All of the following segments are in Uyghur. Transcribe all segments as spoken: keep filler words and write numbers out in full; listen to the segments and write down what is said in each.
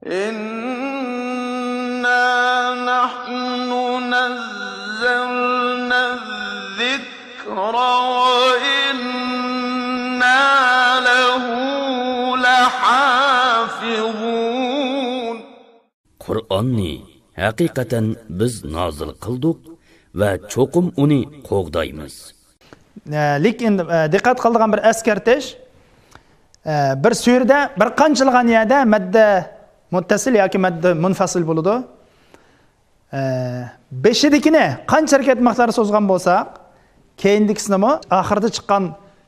إنا نحن نزلنا الذكر وإنا له لحافظون. قۇرئاننى ھەقىقەتەن بىز نازىل قىلدۇق ۋە چوقۇم ئۇنى قوغدايمىز. لېكىن دىققەت قىلىدىغان بىر ئەسكەرتىش، بىر سۈرىدە بىر قانچىلىغان يەردە مەددە مۇتتەسىل ياكى مەددە مۇنفەسىل بولىدۇ. بېشىدىكىنى قانچە ھەرىكەت مىقدارى سوزغان بولساق، كەينىدىكىسىنىمۇ، ئاخىرىدا چىققان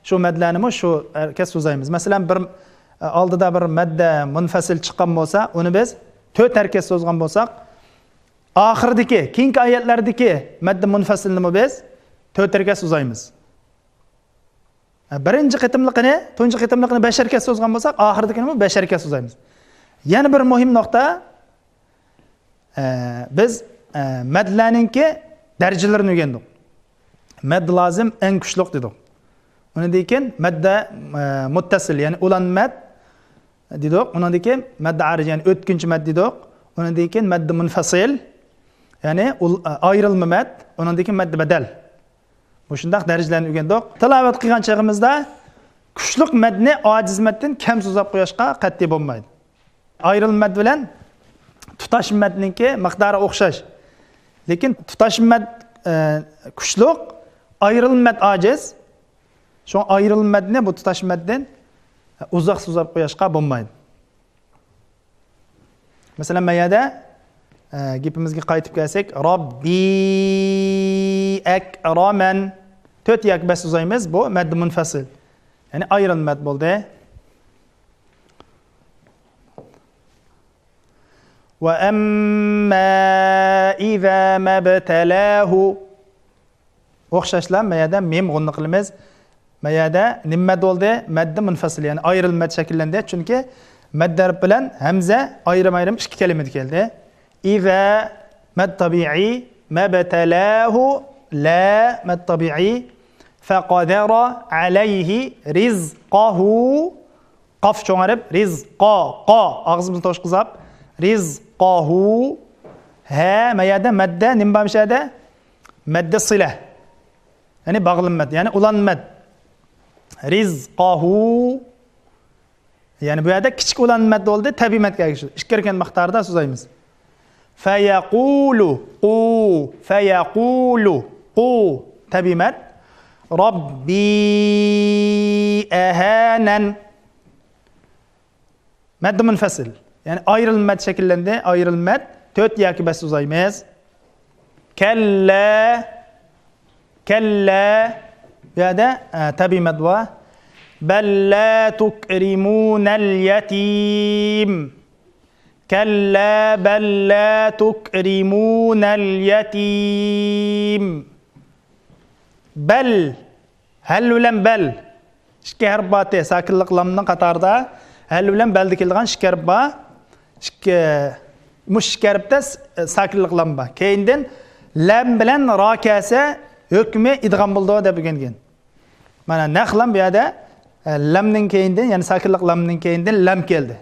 شۇ مەددىلەرنىمۇ شۇ ھەرىكەت سوزايمىز. مەسىلەن، بىر ئالدىدا بىر مەددە مۇنفەسىل چىققان بولسا، ئۇنى بىز تۆت ھەرىكەت سوزغان بولساق، ئاخىرىدىكى، كېيىنكى ئايەتلەردىكى مەددە مۇنفەسىلنىمۇ بىز تۆت ھەرىكەت سوزايمىز. بىرىنچى قېتىملىقىنى، تۇنجى قېتىملىقىنى بەش ھەرىكەت سوزغان بولساق، ئاخىرىدىكىنىمۇ بەش ھەرىكەت سوزايمىز. يەنە بىر مۇھىم نۇقتا، ئە، بىز، ئە، مەدلەرنىڭكى دەرىجىلىرىنى ئۆگەندۇق. مەد لازىم ئەڭ كۈچلۈك دېدۇق. ئۇنىڭدىن كېيىن مەددە، ئە، مۇتتەسىل، يەنى ئۇلان مەد دېدۇق. ئۇنىڭدىن كېيىن مەددە ئارىج، يەنى ئۆتكۈنچى مەد دېدۇق. ئۇنىڭدىن كېيىن مەددە مۇنفەسىل، يەنى ئۇل-، ئە، ئايرىلما مەد. ئۇنىڭدىن كېيىن مەددە بەدەل. مۇشۇنداق دەرىجىلەرنى ئۆگەندۇق. تىلاۋەت قىلغان چېغىمىزدا كۈچلۈك مەدنى ئاجىز مەددىن كەم سوزاپ قويۇشقا قەتئىي بولمايدۇ. ئايرىلما مەد بىلەن تۇتاش مەدنىڭكى مىقدارى ئوخشاش. لېكىن تۇتاش مەد، ئە، كۈچلۈك، ئايرىلما مەد ئاجىز. شۇڭا ئايرىلما مەدنى بۇ تۇتاش مەددىن ئۇزاق سوزاپ قويۇشقا بولمايدۇ. مەسىلەن، ما يەردە، ئە، گېپىمىزگە قايتىپ كەلسەك، راببى ئەكرەمەن. تۆت ياكى بەش سوزايمىز، بۇ مەددە مۇنفەسىل. يەنى ئايرىلما مەد بولدى. وأما إذا ما ابتلاه. ئوخشاشلا، ما يەردە مىم غۇننا قىلىمىز. ما يەردە نېمە مەد بولدى؟ مەددە مۇنفەسىل، يەنى ئايرىلما مەد شەكىللەندى. چۈنكى مەد ھەرپ بىلەن ھەمزە ئايرىم-ئايرىم ئىككى كەلىمىدە كەلدى. إذا مەد تەبىئىي، ما ابتلاه، لا مەد تەبىئىي، فقدر عليه رزقه، قاف چوڭ ھەرپ، رزقا، قا، ئاغزىمىزنى توشقۇزاپ، رزقه. ھە، ما يەردە مەددە نېمە بار مۇشۇ يەردە؟ مەددە سىلە. يەنى باغلىما مەد، يەنى ئۇلان مەد. رزقه. يەنى بۇ يەردە كىچىك ئۇلان مەد بولدى، تەبىئىي مەدكە ئەگىشىدۇ. ئىككى ھەرىكەت مىقدارىدا سوزايمىز. فيقول، قو، فيقول، قو، تەبىئىي مەد. ربي أهانن. مەددە مۇنفەسىل. يەنى ئايرىلما مەد شەكىللەندى. ئايرىلما مەد. تۆت ياكى بەش سوزايمىز. كەللا. كەللا. بۇ يەردە، ئە، تەبىئىي مەد بار. بەللا تۇكرىمۇنەل يەتىم. كەللا بەللا تۇكرىمۇنەل يەتىم. بەل. ھەل بىلەن بەل. ئىككى ھەرپ بار، ساكىنلىق لامنىڭ قاتارىدا ھەل بىلەن بەلدە كېلىدىغان ئىككى ھەرپ بار. ئىككى، مۇشۇ ئىككى ھەرپتە س-، ساكىنلىق لام بار. كەينىدىن لام بىلەن را كەلسە، ھۆكمى ئىدغام بولىدۇ دەپ ئۆگەنگەن. مانا نەق لام بۇ يەردە، ئە، لامنىڭ كەينىدىن، يەنى ساكىنلىق لامنىڭ كەينىدىن لام كەلدى.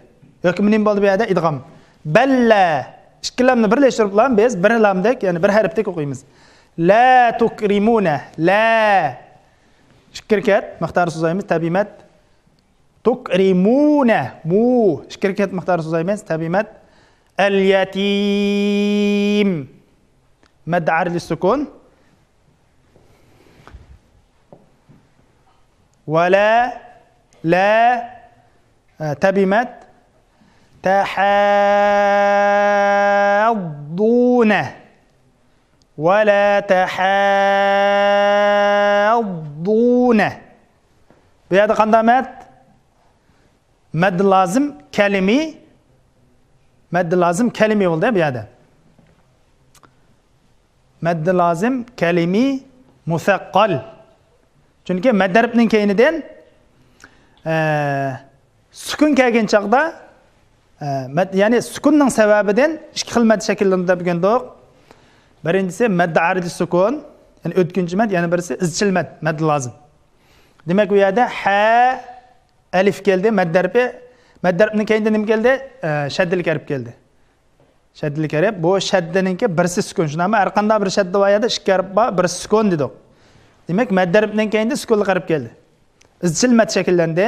ھۆكمى نېمە بولدى بۇ يەردە؟ ئىدغام. بەللا. ئىككى لامنى بىرلەشتۈرۈپلا بىز بىر لامدەك، يەنى بىر ھەرپتەك ئوقۇيمىز. لا تكرمون. لا. ئىككى ھەرىكەت مىقدارى سوزايمىز، تەبىئىي مەد. تكرمون. مۇ. ئىككى ھەرىكەت مىقدارى سوزايمىز، تەبىئىي مەد. اليتيم. مەددە ئارىج لىسسۇكۇن. ولا، لا، ئە، تەبىئىي مەد. تحاضون. ولا تحاضون. بۇ يەردە قانداق مەد؟ مەددە لازىم كەلىمىي. مەددە لازىم كەلىمىي بولدى بۇ يەردە. مەددە لازىم كەلىمىي مۇسەققەل. چۈنكى مەد ھەرپنىڭ كەينىدىن، ئە، سۈكۈن كەلگەن چاغدا، ئە، مەد-، يەنى سۈكۈننىڭ سەۋەبىدىن ئىككى خىل مەد شەكىللىنىدۇ دەپ ئۆگەندۇق. بىرىنچىسى مەددە ئارىج سۈكۈن، يەنى ئۆتكۈنچى مەد، يەنە بىرسى ئىزچىل مەد، مەددە لازىم. دېمەك، بۇ يەردە ھە، ئەلىف كەلدى، مەد ھەرپى. مەد ھەرپىنىڭ كەينىدە نېمە كەلدى؟ ئە، شەددىلىك ھەرپ كەلدى. شەددىلىك ھەرپ. بۇ شەددىنىڭكى بىرسى سۈكۈن. شۇنداقمۇ؟ ھەر قانداق بىر شەددە بار يەردە ئىككى ھەرپ بار، بىرسى سۈكۈن دېدۇق. دېمەك، مەد ھەرپىنىڭ كەينىدە سۈكۈنلۈك ھەرپ كەلدى. ئىزچىل مەد شەكىللەندى.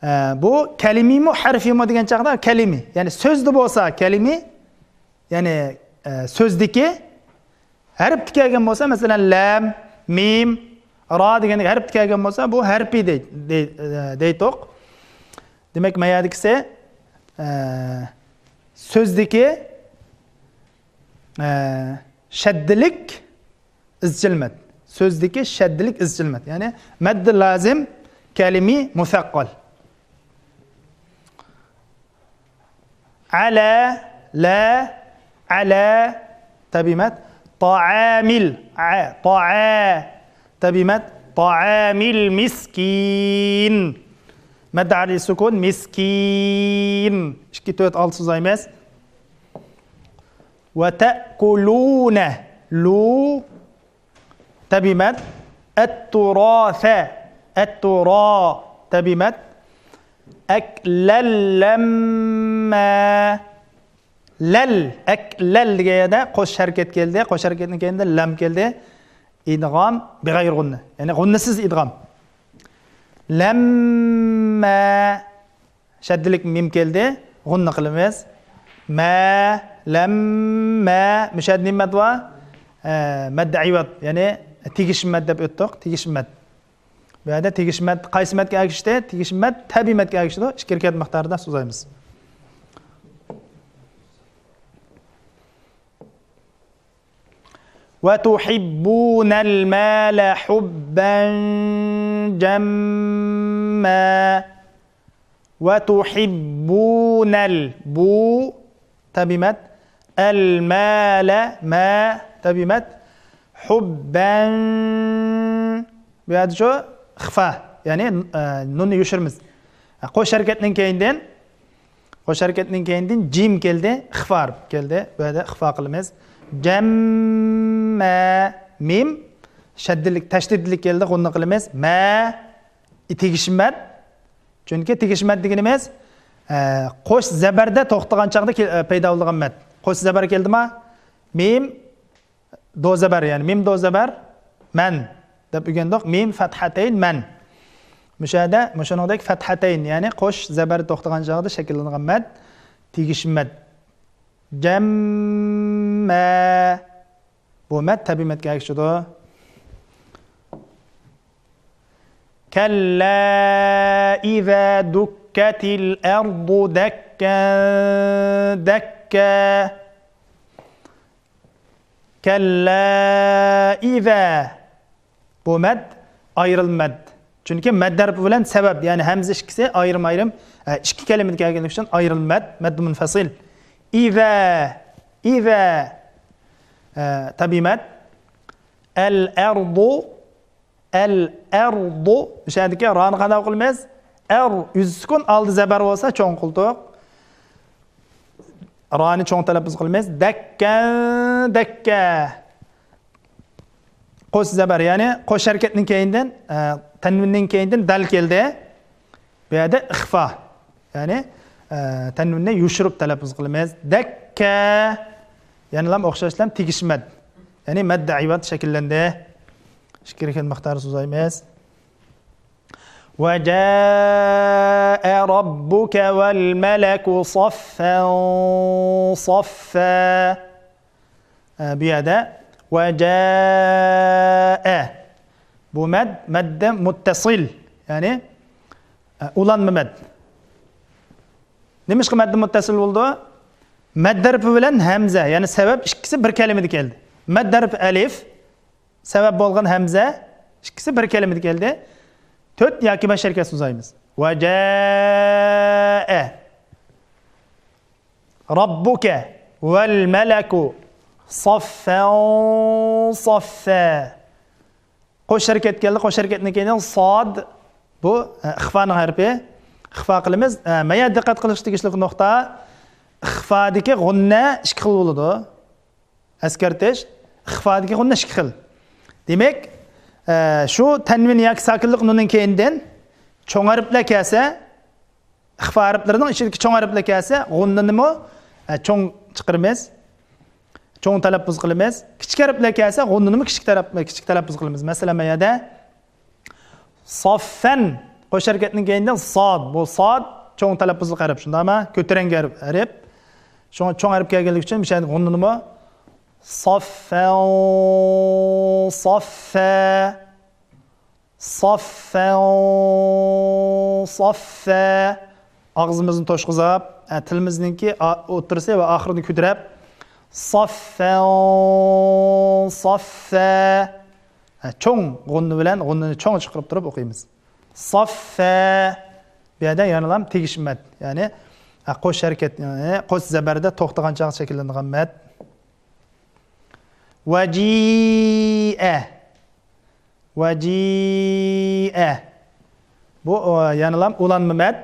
ئە، بۇ كەلىمىمۇ، ھەرپىمۇ دېگەن چاغدا كەلىمى. يەنى سۆزدە بولسا كەلىمى، يەنى، ئە، سۆزدىكى ھەرپتە كەلگەن بولسا، مەسىلەن، لام، مىم، را دېگەندەك ھەرپتە كەلگەن بولسا، بۇ ھەرپى دەي-، دەي-، ئە، دەيتتۇق. دېمەك، ما يەردىكىسى، ئە، سۆزدىكى، ئە، شەددىلىك ئىزچىل مەد. سۆزدىكى شەددىلىك ئىزچىل مەد. يەنى مەددى لازىم كەلىمى مۇسەققەل. ئەلە، لە، ئەلە، تەبىئىي مەد. تائامىل، ئە، تائا، تەبىئىي مەد. تائامىل مىسكىن. مەددى ئارىلى سۈكۈن، مىسكىن. ئىككى، تۆت، ئالتە سوزايمىز. ۋە تەئكۇلۇنە. لۇ. تەبىئىي مەد. ئەتتۇراسە. ئەتتۇرا. تەبىئىي مەد. ئەكلەللەممە. لەل. ئەكلەل دېگەن يەردە قوش ھەرىكەت كەلدى. قوش ھەرىكەتنىڭ كەينىدە لام كەلدى. ئىدغام بىغەيرى غۇننە. يەنى غۇننىسىز ئىدغام. لەممە. شەددىلىك مىم كەلدى، غۇننە قىلىمىز. مە، لەم، مە. مۇشۇ يەردە نېمە مەد بار؟ ئە، مەددى ئىۋەد، يەنى تېگىشمە مەد دەپ ئۆتتۇق. تېگىشمە مەد. بۇ يەردە تېگىشمە مەد قايسى مەدكە ئەگىشتى؟ تېگىشمە مەد تەبىئىي مەدكە ئەگىشىدۇ. ئىككى ھەرىكەت مىقدارىدا سوزايمىز. وتحبون المال حبا جما. وتحبون ال، بۇ، تەبىئىي مەد. المال، ما، تەبىئىي مەد. حبا، بۇ يەردە شۇ ئىخفا، يەنى، ئە، نۇننى يوشۇرىمىز. قوش ھەرىكەتنىڭ كەينىدىن، قوش ھەرىكەتنىڭ كەينىدىن جىم كەلدى، ئىخفا كەلدى. بۇ يەردە ئىخفا قىلىمىز. جەممە، مىم شەددىلىك، تەشدىدلىك كەلدى، غۇننە قىلىمىز. مە، تېگىشمە مەد. چۈنكى تېگىشمە مەد دېگىنىمىز، ئە، قوش زەبەردە توختىغان چاغدا كېل-، ئە، پەيدا بولىدىغان مەد. قوش زەبەر كەلدىما؟ مىم، دو زەبەر، يەنى مىم دو زەبەر، مەن دەپ ئۆگەندۇق. مىم فەتھەتەين، مەن. مۇشۇ يەردە مۇشۇنىڭدەك فەتھەتەين، يەنى قوش زەبەر توختىغان چاغدا شەكىللىنىدىغان مەد، تېگىشمە مەد. جەممە. بۇ مەد تەبىئىي مەدكە ئەگىشىدۇ. كلا إذا دكت الأرض دكا دكا. كلا إذا. بۇ مەد ئايرىلما مەد. چۈنكى مەد ھەرپى بىلەن سەۋەب، يەنى ھەمزە ئىككىسى ئايرىم-ئايرىم، ئە، ئىككى كەلىمىدە كەلگەنلىكى ئۈچۈن ئايرىلما مەد، مەددى مۇنفەسىل. إذا، إذا، ئە، تەبىئىي مەد. الأرض، الأرض. مۇشۇ يەردىكى رانى قانداق ئوقۇلىمىز؟ ئەر، يۈز سۈكۈن، ئالدى زەبەر بولسا چوڭ قىلدۇق. رانى چوڭ تەلەپپۇز قىلىمىز. دەككە، دەككە. قوش زەبەر، يەنى قوش ھەرىكەتنىڭ كەينىدىن، ئە، تەنۋىننىڭ كەينىدىن دال كەلدى. بۇ يەردە ئىخفا، يەنى، ئە، تەنۋىننى يوشۇرۇپ تەلەپپۇز قىلىمىز. دەككە. يەنىلام ئوخشاشلام تېگىشمە مەد. يەنى مەددى ئىۋەد شەكىللەندى. ئىككى ھەرىكەت مىقدارى سوزايمىز. وجاء ربك والملك صفا صفا. ئە، بۇ يەردە ۋە جائە. بۇ مەد، مەددە مۇتتەسىل، يەنى، ئە، ئۇلانما مەد. نېمىشقا مەددە مۇتتەسىل بولىدۇ؟ مەد ھەرپى بىلەن ھەمزە، يەنى سەۋەب ئىككىسى بىر كەلىمىدە كەلدى. مەد ھەرپى ئەلىف، سەۋەب بولغان ھەمزە، ئىككىسى بىر كەلىمىدە كەلدى. تۆت ياكى بەش ھەرىكەت سوزايمىز. ۋە جائە. ربك والملك صفا صفا. قوش ھەرىكەت كەلدى. قوش ھەرىكەتنىڭ كەينىدىن ساد. بۇ، ئە، ئىخفانىڭ ھەرپى. ئىخفا قىلىمىز. ئە، مەيەردە دىققەت قىلىش تېگىشلىك نۇقتا. ئىخفادىكى غۇننە ئىككى خىل بولىدۇ. ئەسكەرتىش، ئىخفادىكى غۇننە ئىككى خىل. دېمەك، ئە، شۇ تەنۋىن ياكى ساكىنلىق نۇننىڭ كەينىدىن چوڭ ھەرپلەر كەلسە، ئىخفا ھەرپلىرىنىڭ ئىچىدىكى چوڭ ھەرپلەر كەلسە، غۇننىنىمۇ، ئە، چوڭ چىقىرىمىز. چوڭ تەلەپپۇز قىلىمىز. كىچىك ھەرپلەر كەلسە، غۇننىنىمۇ كىچىك تەلەپ-، كىچىك تەلەپپۇز قىلىمىز. مەسىلەن، مەن يەردە ساففەن، قوش ھەرىكەتنىڭ كەينىدىن ساد. بۇ ساد چوڭ تەلەپپۇزلۇق ھەرپ، شۇنداقمۇ؟ كۆتۈرەڭگۈ ھەرپ، ھەرپ. شۇڭا چوڭ ھەرپ كەلگەنلىكى ئۈچۈن مۇشۇ يەردە غۇننىنىمۇ ساففەن، ساففە، ساففەن، ساففە. ئاغزىمىزنى توشقۇزۇپ، ئە، تىلىمىزنىڭكى ئا-، ئوتتۇرىسى ۋە ئاخىرىنى كۆتۈرۈپ، ساففەن، ساففە. ئە، چوڭ غۇننە بىلەن غۇننىنى چوڭ چىقىرىپ تۇرۇپ ئوقۇيمىز. ساففە. بۇ يەردە يەنىلا تېگىشمە مەد. يەنى، ئە، قوش ھەرىكەت، يەنى قوش زەبەردە توختىغان چاغ شەكىللىنىدىغان مەد. ۋەجىئە. ۋەجىئە. بۇ، ئۇ، يەنىلا ئۇلانما مەد.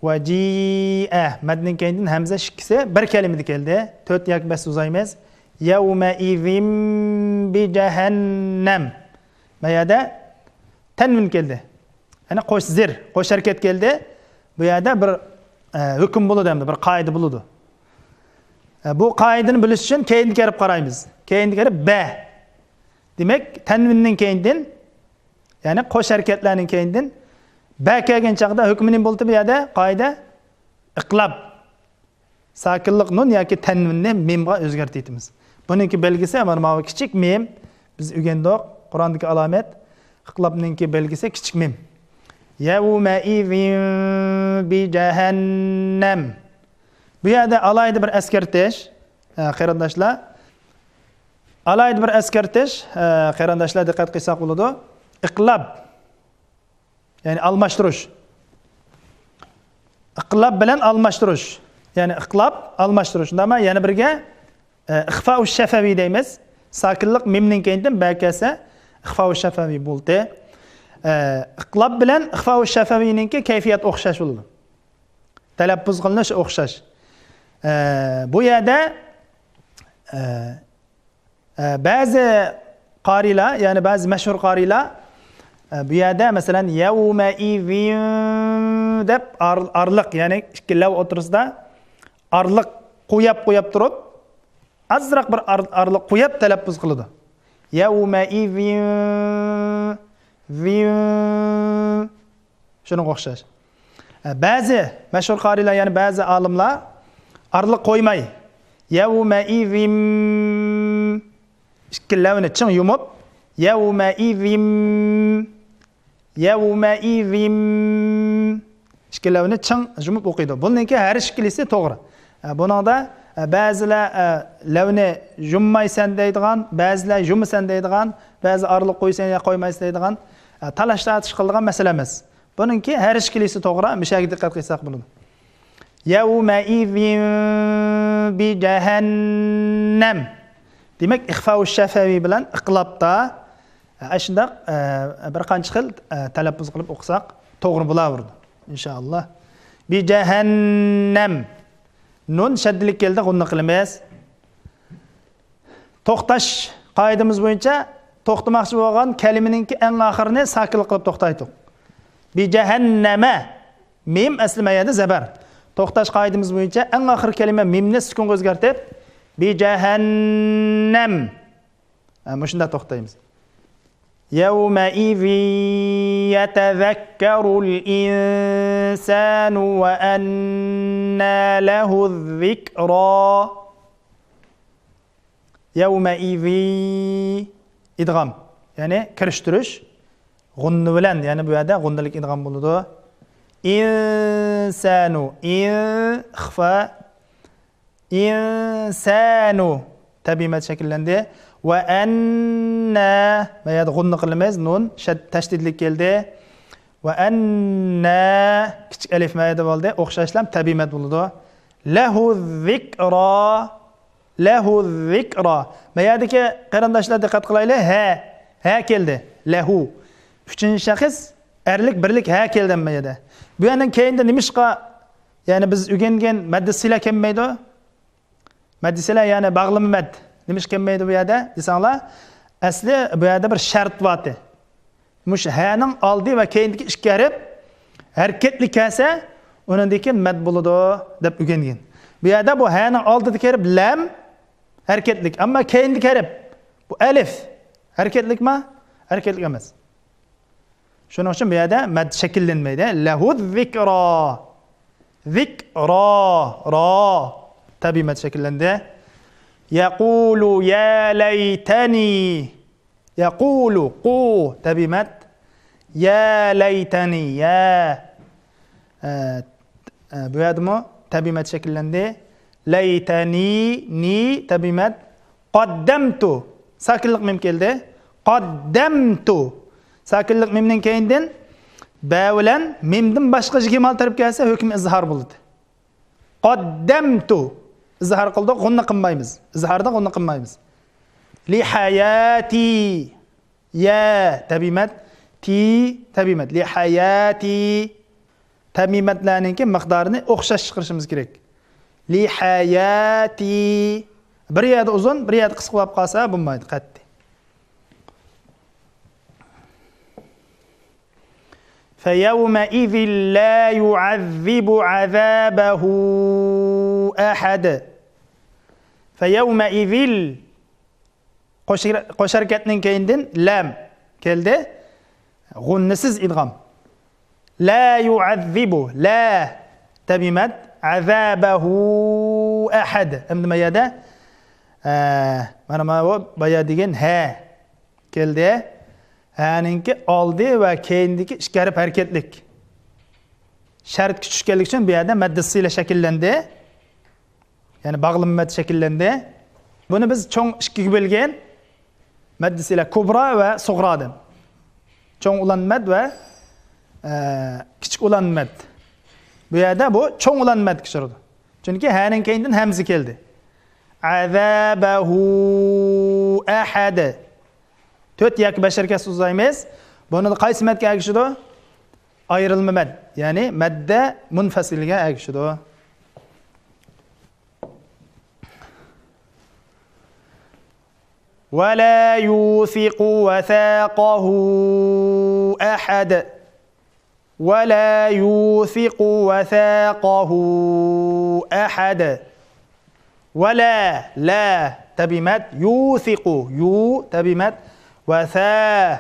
ۋەجىئە. مەدنىڭ كەينىدىن ھەمزە ئىككىسى بىر كەلىمىدە كەلدى. تۆت ياكى بەش سوزايمىز. يەۋمەئىزىم بىجەھەننەم. ما يەردە تەنۋىن كەلدى. يەنى قوش زېر، قوش ھەرىكەت كەلدى. بۇ يەردە بىر، ئە، ھۆكۈم بولىدۇ ھەمدە بىر قائىدە بولىدۇ. ئە، بۇ قائىدىنى بىلىش ئۈچۈن كەينىگە كىرىپ قارايمىز. كەينىگە كىرىپ بە. دېمەك، تەنۋىننىڭ كەينىدىن، يەنى قوش ھەرىكەتلەرنىڭ كەينىدىن بە كەلگەن چاغدا ھۆكمى نېمە بولدى بۇ يەردە؟ قائىدە ئىقلاب. ساكىنلىق نۇن ياكى تەنۋىننى مىمغا ئۆزگەرتىۋېتىمىز. بۇنىڭكى بەلگىسى مانا ماۋۇ كىچىك مىم. بىز ئۆگەندۇق، قۇرئاندىكى ئالامەت. ئىقلابنىڭكى بەلگىسى كىچىك مىم. يەۋمەئىزىن بىجەھەننەم. بۇ يەردە ئالاھىدە بىر ئەسكەرتىش، ئە، قېرىنداشلار. ئالاھىدە بىر ئەسكەرتىش، ئە، قېرىنداشلار دىققەت قىلساق بولىدۇ. ئىقلاب، يەنى ئالماشتۇرۇش. ئىقلاب بىلەن ئالماشتۇرۇش. يەنى ئىقلاب، ئالماشتۇرۇش. شۇنداقمۇ؟ يەنە بىرگە، ئە، ئىخفاءۇ شەفەۋى دەيمىز. ساكىنلىق مىمنىڭ كەينىدىن بە كەلسە، ئىخفاءۇ شەفەۋى بولدى. ئە، ئىقلاب بىلەن ئىخفاءۇ شەفەۋىنىڭكى كەيپىيات ئوخشاش بولىدۇ. تەلەپپۇز قىلىنىش ئوخشاش. ئە، بۇ يەردە، ئە، ئە، بەزى قارىيلار، يەنى بەزى مەشھۇر قارىيلار، ئە، بۇ يەردە، مەسىلەن، يەۋمەئىزىن دەپ ئار-، ئارىلىق، يەنى ئىككى لەۋ ئوتتۇرىسىدا ئارىلىق قويۇپ، قويۇپ تۇرۇپ، ئازراق بىر ئار-، ئارىلىق قويۇپ تەلەپپۇز قىلىدۇ. يەۋمەئىزىن، زىن. شۇنىڭغا ئوخشاش. ئە، بەزى مەشھۇر قارىيلار، يەنى بەزى ئالىملار ئارىلىق قويماي، يەۋمەئىزىم، ئىككى لەۋنى چىڭ يۇمۇپ، يەۋمەئىزىم، يەۋمەئىزىم، ئىككى لەۋنى چىڭ يۇمۇپ ئوقۇيدۇ. بۇنىڭكى ھەر ئىككىلىسى توغرا. ئە، بۇنىڭدا، ئە، بەزىلەر، ئە، لەۋنى يۇممايسەن دەيدىغان، بەزىلەر يۇمىسەن دەيدىغان، بەزى ئارىلىق قويىسەن يا قويمايسەن دەيدىغان، ئە، تالاش تارتىش قىلىدىغان مەسىلە ئەمەس. بۇنىڭكى ھەر ئىككىلىسى توغرا، مۇشۇ يەرگە دىققەت قىلساق بولىدۇ. يەۋمەئىزىن بىجەھەننەم. دېمەك، ئىخفاۋۇ شەفەۋى بىلەن ئىقلابتا، ئە، شۇنداق، ئە، بىر قانچە خىل، ئە، تەلەپپۇز قىلىپ ئوقۇساق توغرا بولاۋېرىدۇ، ئىنشائاللا. بىجەھەننەم. نۇن شەددىلىك كەلدى، غۇننە قىلىمىز. توختاش قائىدىمىز بويىچە توختىماقچى بولغان كەلىمىنىڭكى ئەڭ ئاخىرىنى ساكىنلىق قىلىپ توختايتتۇق. بىجەھەننەمە. مىم ئەسلى مەيەدە زەبەر. توختاش قائىدىمىز بويىچە ئەڭ ئاخىرقى كەلىمە مىمنى سۈكۈنگە ئۆزگەرتىپ، بىجەھەننەم. ھە، مۇشۇنداق توختايمىز. يَوْمَئِذٍ يَتَذَكَّرُ الْإِنسَانُ وَأَنَّى لَهُ الذِّكْرَى. يَوْمَئِذٍ. ئىدغام، يەنى كىرىشتۈرۈش. غۇننە بىلەن، يەنى بۇ يەردە غۇننىلىك ئىدغام بولىدۇ. ئىنسانۇ، ئىن، ئىخفا. ئىنسانۇ. تەبىئىي مەد شەكىللەندى. ۋە ئەننە. ما يەردە غۇننە قىلىمىز. نۇن شەد-، تەشدىدلىك كەلدى. ۋە ئەننە. كىچىك ئەلىف ما يەردە بولدى. ئوخشاشلا تەبىئىي مەد بولىدۇ. لەھۇ زىكرا. لەھۇ زىكرا. ما يەردىكى قېرىنداشلار دىققەت قىلايلى. ھە. ھە كەلدى. لەھۇ. ئۈچىنچى شەخس ئەرلىك بىرلىك ھە كەلدى ما يەردە. بۇ يەردىن كەينىدە نېمىشقا، يەنى بىز ئۆگەنگەن مەددە سىلە كەلمەيدۇ؟ مەددە سىلە، يەنى باغلىما مەد. نېمىشقا كەلمەيدۇ بۇ يەردە دېسەڭلار، ئەسلى بۇ يەردە بىر شەرت بارتى. مۇشۇ ھەنىڭ ئالدى ۋە كەينىدىكى ئىككى ھەرپ ھەرىكەتلىك كەلسە، ئۇنىڭدىن كېيىن مەد بولىدۇ دەپ ئۆگەنگەن. بۇ يەردە بۇ ھەنىڭ ئالدىدا كېلىپ لام ھەرىكەتلىك، ئەمما كەينىدە كېلىپ بۇ ئەلىف ھەرىكەتلىكما؟ ھەرىكەتلىك ئەمەس. شۇنىڭ ئۈچۈن بۇ يەردە مەد شەكىللەنمەيدۇ. لەھۇ زىكرا. زىكرا. را. تەبىئىي مەد شەكىللەندى. يەقۇلۇ يا لەيتەنى. يەقۇلۇ، قۇ، تەبىئىي مەد. يا لەيتەنى، يا. ئە، ئە، بۇ يەردىمۇ تەبىئىي مەد شەكىللەندى. لەيتەنى، نى، تەبىئىي مەد. قەددەمتۇ، ساكىنلىق مىم كەلدى. قەددەمتۇ، ساكىنلىق مىمنىڭ كەينىدىن بە بىلەن مىمدىن باشقا جىگىمال تەرەپ كەلسە، ھۆكمى ئىزھار بولىدۇ. قەددەمتۇ. ئىزھار قىلدۇق، غۇننا قىلمايمىز. ئىزھاردا غۇننا قىلمايمىز. لىھاياتى. يا، تەبىئىي مەد. تى، تەبىئىي مەد. لىھاياتى. تەبىئىي مەدلەرنىڭكى مىقدارىنى ئوخشاش چىقىرىشىمىز كېرەك. لىھاياتى. بىر يەردە ئۇزۇن، بىر يەردە قىسقا بولۇپ قالسا بولمايدۇ، قەتئىي. فيومئذ لا يعذب عذابه أحد. فيومئذ. قوش، قوش ھەرىكەتنىڭ كەينىدىن لام كەلدى. غۇننىسىز ئىدغام. لا يعذب. لا. تەبىئىي مەد. عذابه أحد. ئەمدى ما يەردە، ئە، مانا، مانا بۇ بايا دېگەن ھە كەلدى. ھەنىڭكى ئالدى ۋە كەينىدىكى ئىككى ھەرپ ھەرىكەتلىك. شەرت كۈچ چۈشكەنلىكى ئۈچۈن بۇ يەردە مەددە سىلە شەكىللەندى. يەنى باغلىما مەد شەكىللەندى. بۇنى بىز چوڭ ئىككىگە بۆلگەن. مەددە سىلە كۇبرا ۋە سۇغرا دەپ. چوڭ ئۇلان مەد ۋە، ئە، كىچىك ئۇلان مەد. بۇ يەردە بۇ چوڭ ئۇلان مەدكە ئۇچرىدۇ. چۈنكى ھەنىڭ كەينىدىن ھەمزە كەلدى. عذابه أحد. تۆت ياكى بەش ھەرىكەت سوزايمىز. بۇنىڭدا قايسى مەدكە ئەگىشىدۇ؟ ئايرىلما مەد، يەنى مەددە مۇنفەسىلگە ئەگىشىدۇ. ولا يوثق وثاقه أحد. ولا يوثق وثاقه أحد. ولا، لا، تەبىئىي مەد، يوثق، يو، تەبىئىي مەد، وثا،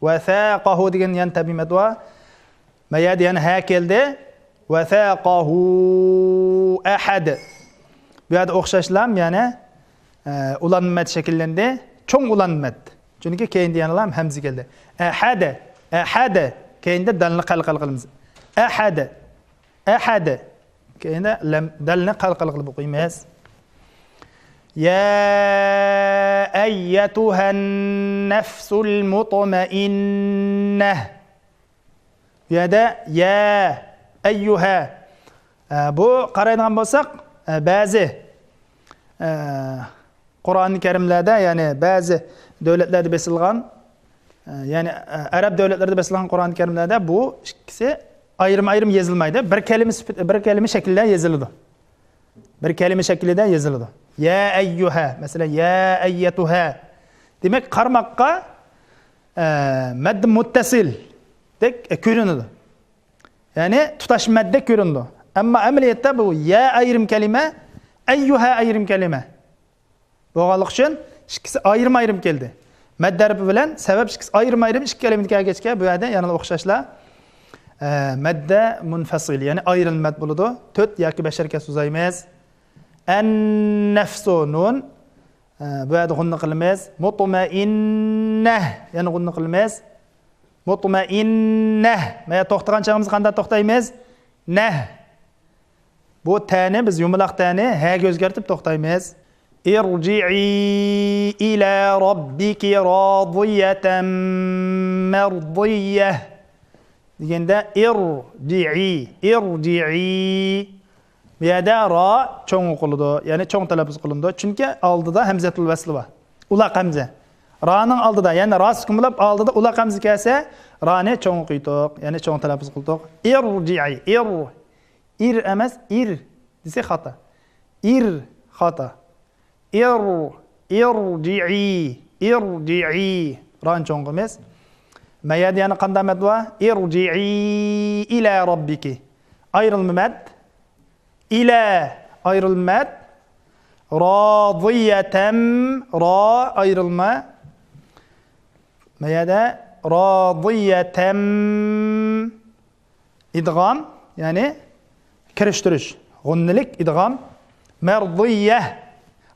وثاقه دېگەن يەنە تەبىئىي مەد بار. ما يەردە يەنە ھە كەلدى. وثاقه أحد. بۇ يەردە ئوخشاشلا يەنە، ئە، ئۇلانما مەد شەكىللەندى. چوڭ ئۇلانما مەد. چۈنكى كەينىدە يەنىلا ھەمزە كەلدى. ئەھەد، ئەھەد. كەينىدە دالنى قەلقەل قىلىمىز. ئەھەد، ئەھەد. كەينىدە لەم، دالنى قەلقەل قىلىپ ئوقۇيمىز. يا أيتها النفس المطمئنة. بۇ يەردە يا، ئەييۇھە. ئە، بۇ قارايدىغان بولساق، ئە، بەزى، ئە، قۇرئان كەرىملەردە، يەنى بەزى دۆلەتلەردە بېسىلغان، ئە، يەنى، ئە، ئەرەب دۆلەتلىرىدە بېسىلغان قۇرئان كەرىملەردە بۇ ئىككىسى ئايرىم-ئايرىم يېزىلمايدۇ. بىر كەلىمە سۈپىتى، بىر كەلىمە شەكلىدە يېزىلىدۇ. بىر كەلىمە شەكلىدە يېزىلىدۇ. يا ئەييۇھە، مەسىلەن، يا ئەييەتۇھە. دېمەك، قارىماققا، ئە، مەددە مۇتتەسىلدەك، ئە، كۆرۈنىدۇ. يەنى تۇتاش مەددەك كۆرۈنىدۇ. ئەمما ئەمەلىيەتتە بۇ يا ئايرىم كەلىمە، ئەييۇھە ئايرىم كەلىمە بولغانلىقى ئۈچۈن ئىككىسى ئايرىم-ئايرىم كەلدى. مەددە ھەرپى بىلەن سەۋەب ئىككىسى ئايرىم-ئايرىم ئىككى كەلىمىدە كەلگەچكە، بۇ يەردە يەنىلا ئوخشاشلا، ئە، مەددە مۇنفەسىل، يەنى ئايرىلما مەد بولىدۇ. تۆت ياكى بەش ھەرىكەت سوزايمىز. ئەن نەفسۇ نۇن. ئە، بۇ يەردە غۇننا قىلىمىز. مۇتمەئىننەھ. يەنە غۇننا قىلىمىز. مۇتمەئىننەھ. مانا توختىغان چېغىمىزدا قانداق توختايمىز؟ نەھ. بۇ تەنى بىز يۇمىلاق تەنى ھەگە ئۆزگەرتىپ توختايمىز. ارجعي إلى ربك راضية مرضية دېگەندە ئىرجىئى، ئىرجىئى. بۇ يەردە را چوڭ ئوقۇلىدۇ، يەنى چوڭ تەلەپپۇز قىلىنىدۇ. چۈنكى ئالدىدا ھەمزەتۇل ۋەسلى بار. ئۇلاق ھەمزە. رانىڭ ئالدىدا، يەنى را سۈكۈن بولۇپ، ئالدىدا ئۇلاق ھەمزە كەلسە، رانى چوڭ ئوقۇيتتۇق، يەنى چوڭ تەلەپپۇز قىلدۇق. ئىرجىئى، ئىر. ئىر ئەمەس، ئىر دېسە خاتا. ئىر خاتا. ئىر، ئىرجىئى، ئىرجىئى. رانى چوڭ قىلىمىز. ما يەردە يەنە قانداق مەد بار؟ ارجعي إلى ربك. ئايرىلما مەد. إلى ئايرىلما مەد. راضية. را ئايرىلما. ما يەردە راضية. ئىدغام، يەنى كىرىشتۈرۈش. غۇننىلىك ئىدغام. مەرضىيە.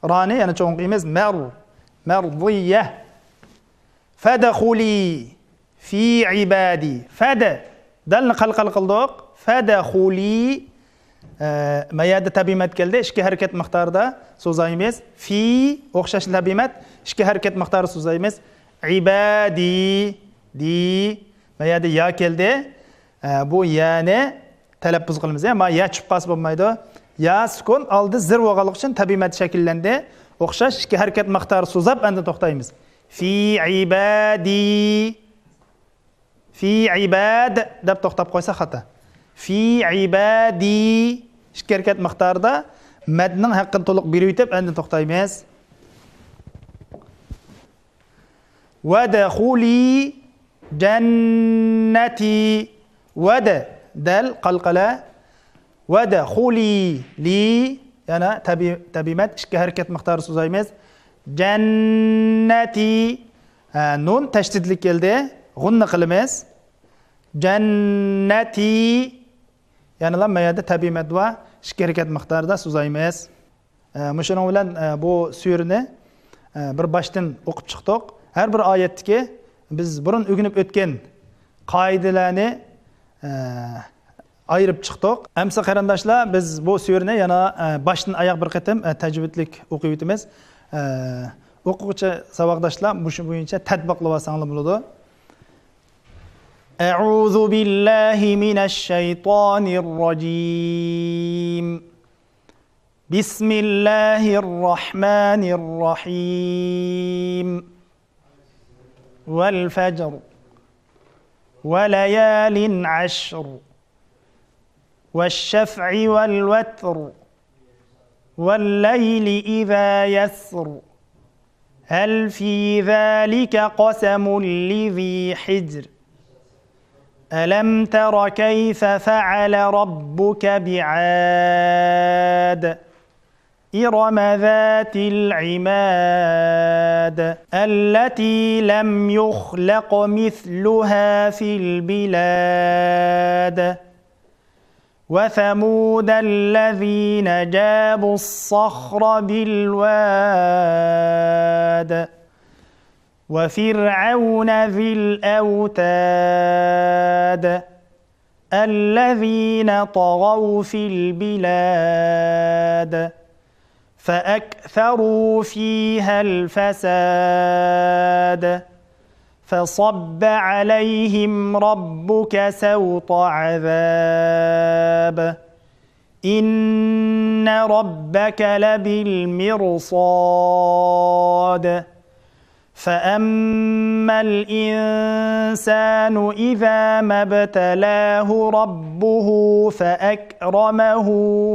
رانى يەنە چوڭ قىلىمىز. مەر. مەرضىيە. فادخلي في عبادي. فەد. دالنى قەلقەلە قىلدۇق. فادخلي. ئە، ما يەردە تەبىئىي مەد كەلدى. ئىككى ھەرىكەت مىقدارىدا سوزايمىز. في ئوخشاش تەبىئىي مەد. ئىككى ھەرىكەت مىقدارىدا سوزايمىز. عبادي. دى. ما يەردە يا كەلدى. ئە، بۇ يەنى تەلەپپۇز قىلىمىز. يا، ما يا چۈشۈپ قالسا بولمايدۇ. يا سۈكۈن، ئالدى زېر بولغانلىقى ئۈچۈن تەبىئىي مەد شەكىللەندى. ئوخشاش ئىككى ھەرىكەت مىقدارى سوزاپ، ئاندىن توختايمىز. في عبادي. في عباد دەپ توختاپ قويسا خاتا. في عبادي. ئىككى ھەرىكەت مىقدارىدا مەدنىڭ ھەققىنى تولۇق بېرىۋېتىپ، ئاندىن توختايمىز. وادخلي جنتي. ۋەد، دەل قەلقەلە. ۋادخلي، لى، يەنە تەبىئىي، تەبىئىي مەد، ئىككى ھەرىكەت مىقدارى سوزايمىز. جەننەتى. ھە، نۇن تەشدىدلىك كەلدى. غۇننە قىلىمىز. جەننەتى. يەنىلا ما يەردە تەبىئىي مەد بار. ئىككى ھەرىكەت مىقدارىدا سوزايمىز. ئە، مۇشۇنىڭ بىلەن، ئە، بۇ سۈرىنى، ئە، بىر باشتىن ئوقۇپ چىقتۇق. ھەر بىر ئايەتتىكى بىز بۇرۇن ئۆگىنىپ ئۆتكەن قائىدىلەرنى، ئە، ئايرىپ چىقتۇق. ئەمسە قېرىنداشلار، بىز بۇ سۈرىنى يەنە، ئە، باشتىن ئاياغ بىر قېتىم، ئە، تەجۋىدلىك ئوقۇۋېتىمىز. ئە، ئوقۇغۇچى ساۋاقداشلار مۇشۇ بويىچە تەتبىقلىۋالساڭلار بولىدۇ. أعوذ بالله من الشيطان الرجيم. بسم الله الرحمن الرحيم. والفجر. وليال عشر. والشفع والوتر. والليل إذا يسر. هل في ذلك قسم لذي حجر. ألم تر كيف فعل ربك بعاد. إرم ذات العماد. التي لم يخلق مثلها في البلاد. وثمود الذين جابوا الصخر بالواد. وفرعون ذي الأوتاد. الذين طغوا في البلاد. فأكثروا فيها الفساد. فصب عليهم ربك سوط عذاب. إن ربك لبالمرصاد. فأما الإنسان إذا ما ابتلاه ربه فأكرمه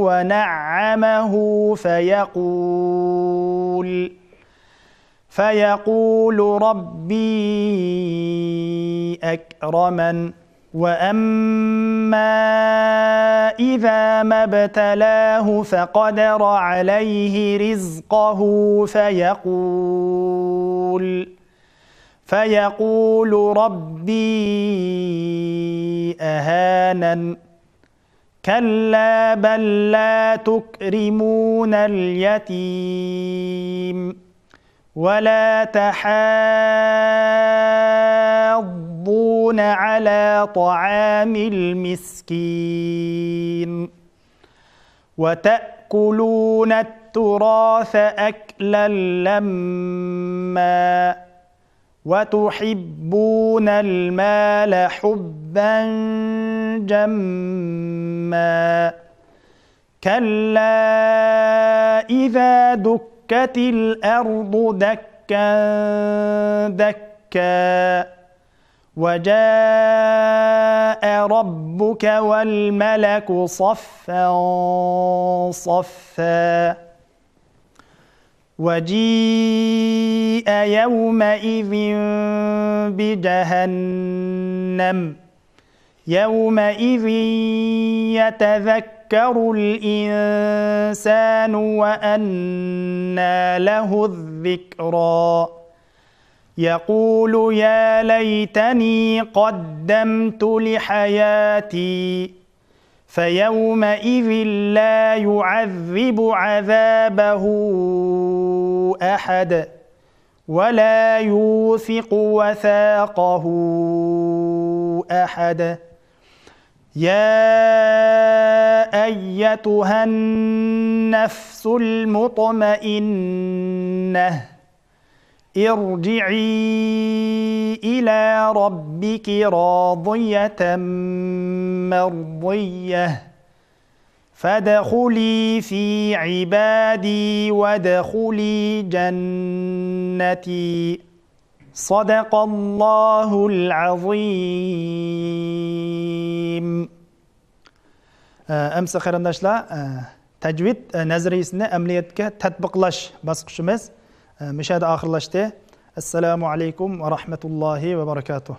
ونعمه فيقول، فيقول ربي أكرمن. وأما إذا ما ابتلاه فقدر عليه رزقه فيقول، فيقول ربي أهانن. كلا بل لا تكرمون اليتيم. ولا تحاضون على طعام المسكين. وتأكلون التراث أكلا لما. وتحبون المال حبا جما. كلا إذا دكت الأرض دكا دكا. وجاء ربك والملك صفا صفا. وجيء يومئذ بجهنم يومئذ يتذكر الإنسان وأنى له الذكرى يقول يا ليتني قدمت لحياتي فيومئذ لا يعذب عذابه أحد ولا يوثق وثاقه أحد يا أيتها النفس المطمئنة ارجعي إلى ربك راضية مرضية فادخلي في عبادي وادخلي جنتي صدق الله العظيم ئەمسە قېرىنداشلار، تەجۋىد نەزەرىيىسىنى ئەمەلىيەتكە تەتبىقلاش باسقۇچىمىز مۇشۇ يەردە ئاخىرلاشتى. السلام عليكم ورحمة الله وبركاته.